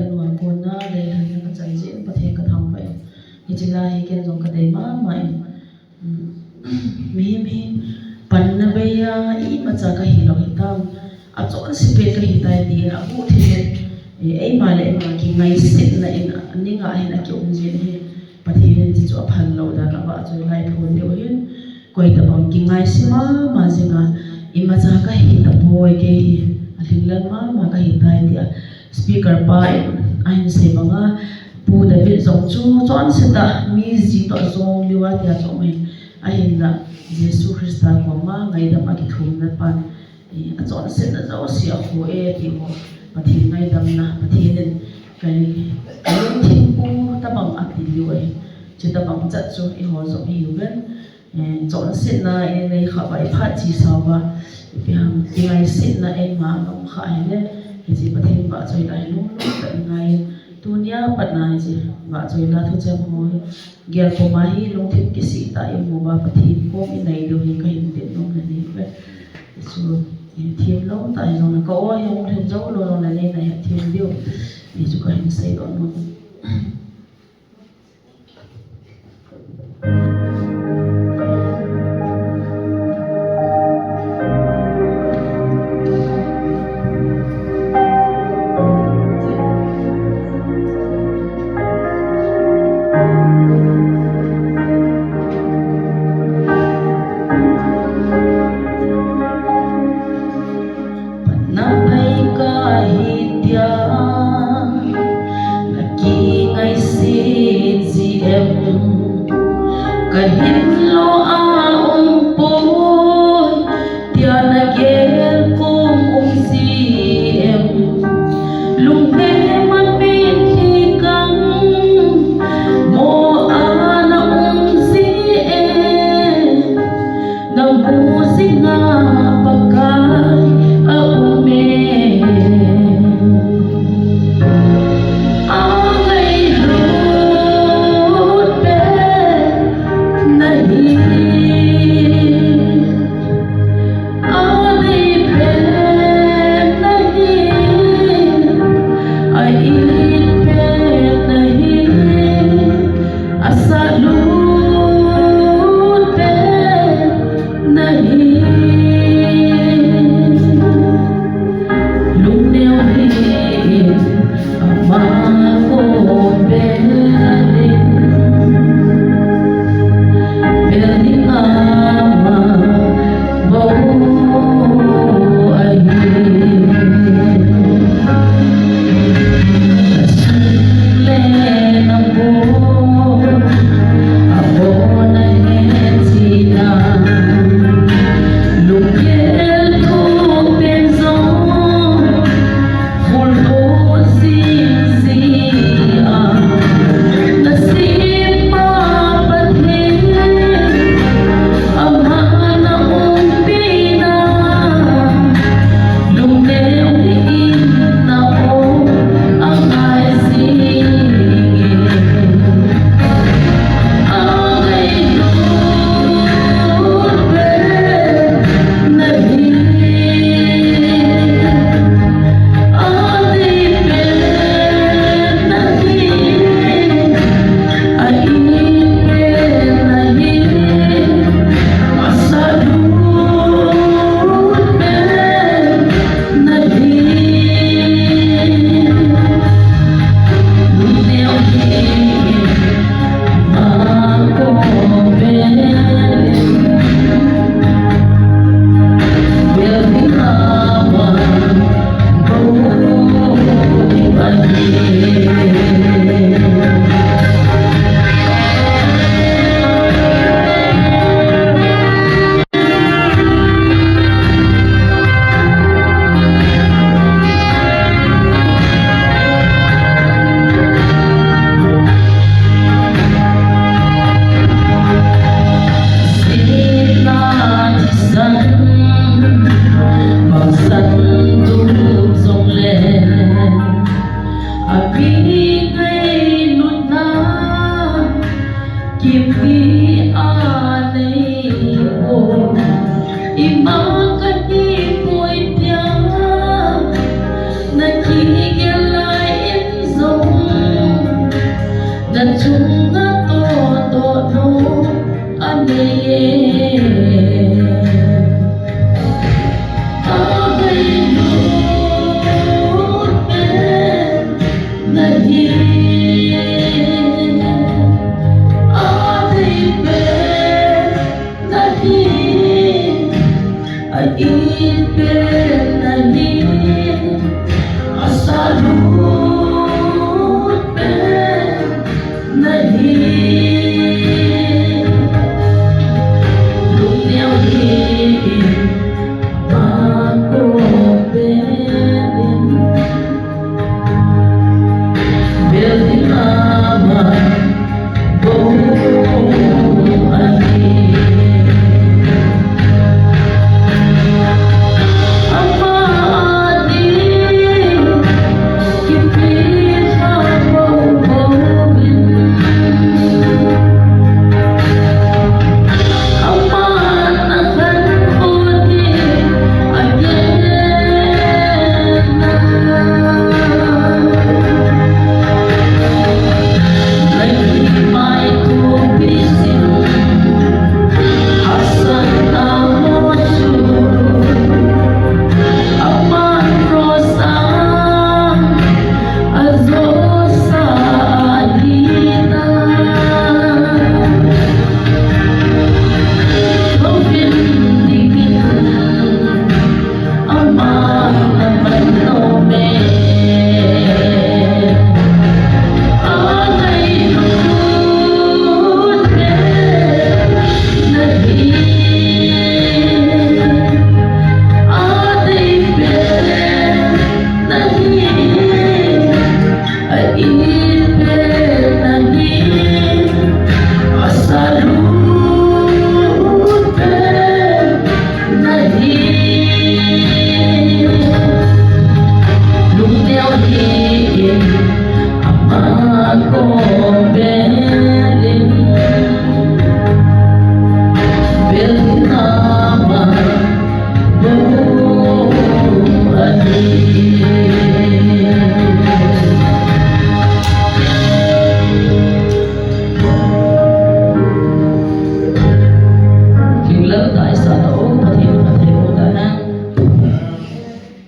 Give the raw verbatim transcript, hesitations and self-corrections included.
Nuam kona lei lhonna kachan jin Pathen kathangvah e. Hiche lai hi ken jong kadei mama e. Mihem hi panna bei a imacha kahilou hitam. Achonse pet kahitai tin aguh thei in, eima le eima kingaisetna in aning a hin akium jin hi. Pathen in hichu aphal lou dan a vahchoi lai phon diu hin. Koitabang kingaise mama jinga, imacha kahitapoi kei hi, alhinglel mama kahitai tia. Speaker pa in ahin sei banga, Pu David jong chu chonsetah mi ji toh jong liu a tia chu ahin, ahinla Jesu Christa koma ngaidam akithumna pan, achonsetna jouse akhoh e ti ho. Pathen ngaidamna, Pathen in kalungthim pu tabang ati liu ahi. Chutabang chat chu eiho jong ihiuvin. Chonsetna inei khah uva iphat chesa uva, ipi ham, kingaisetna eima aum khah ahile, hiche Pathen vahchoi lai lunglung tah ingai. Tunia patna hiche vahchoi la thucheng ho hi, gel puma hi lungthim kisih tah a imu uva Pathen kom inei diu hi kahin tin nomna nei uve. Hichu themlou tah hijongle ka-o hi hung lhin joulou jongle neina hethem diu, hichu kahin seidoh nom. Patna bei kahi tia nakingaiset ji em? pen ahi, asa lu